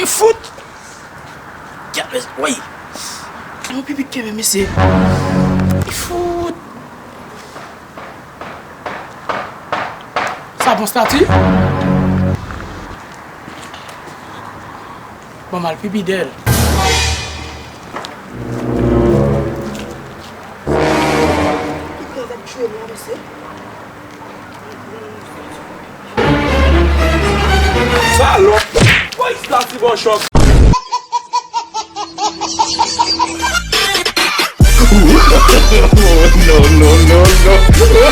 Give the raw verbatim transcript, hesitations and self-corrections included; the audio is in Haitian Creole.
Fout! Gad, woy! Yon pipi k kenbe, mesye. Fout! Sa bon stati? Bon, m al pipi dèyè l. Salòp! Woy, stati bon chòk! No, no, no, no.